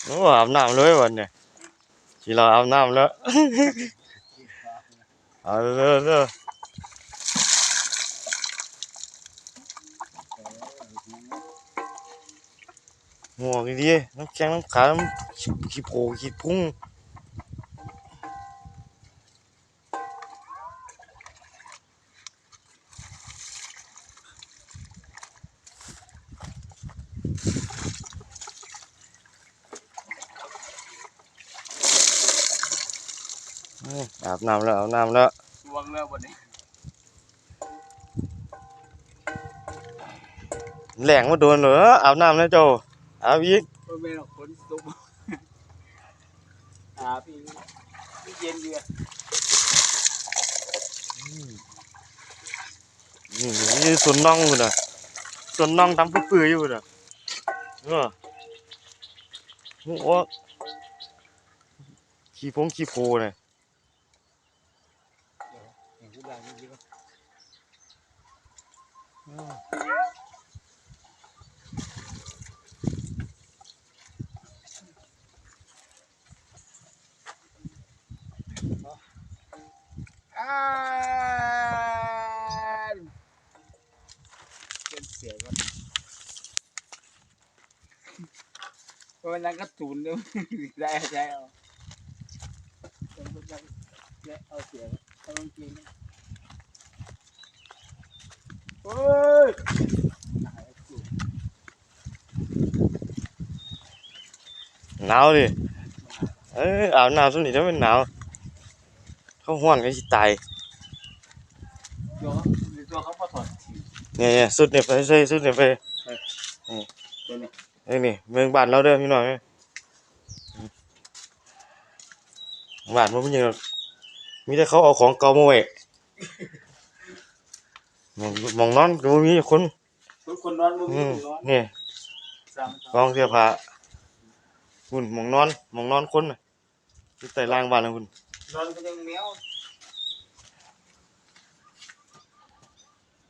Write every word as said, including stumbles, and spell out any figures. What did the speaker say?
โอ้ อาบน้ำเลยวันนี้ สิเราอาบน้ำแล้ว เอาเร็วๆเร็ว หมวกดีๆ น้ำแข้งน้ำขา น้ำขี้โผล่ขี้พุง อืม อาบน้ำแล้ว อาบน้ำแล้ว สวงแล้วบัดนี้ แล้งมาโดนแล้ว อาบน้ำแล้วเจ้า อาบอีก บ่แม่นหรอก ฝนตก อาบอีก มันเย็นดีอะ อืม นี่ นี่ส่วนน้องอยู่น่ะ ส่วนน้องทำปื้อๆอยู่น่ะ เออ โอ้ ขี้พงขี้โพเนี่ย เดี๋ยว เห็นผู้ใดไม่รู้ อืม อ่า เป็นเสียงก่อน เพราะว่านั่นก็ตูนเด้อ ได้ ได้เอา ได้เอาเสียง เอาจริงๆ เฮ้ย หนาวดิ เอ้ย อาบน้ำซุมนี่ถ้ามันหนาว เขาฮ้อนก็สิตาย ตัวเขา ตัวเขาบ่ถอดถีบ เนี่ย เนี่ย สุดเนี่ยไป ใส่สุดเนี่ยไป เออ นี่ ตัวนี้ เอ้ย นี่ เมืองบ้านเราเด้อพี่น้องเอ้ย บ้านมันเป็นหยังดอก มีแต่เขาเอาของเก่ามาไว้ หม่อง หม่องนอนก็บ่มีคน คน คนนอนบ่มี อืม คนนอน นี่ สาม กองเสื้อผ้า คุณ หม่องนอน หม่องนอนคนน่ะ อยู่ใต้ล่างบ้านนะคุณ นอนก็ยังแมว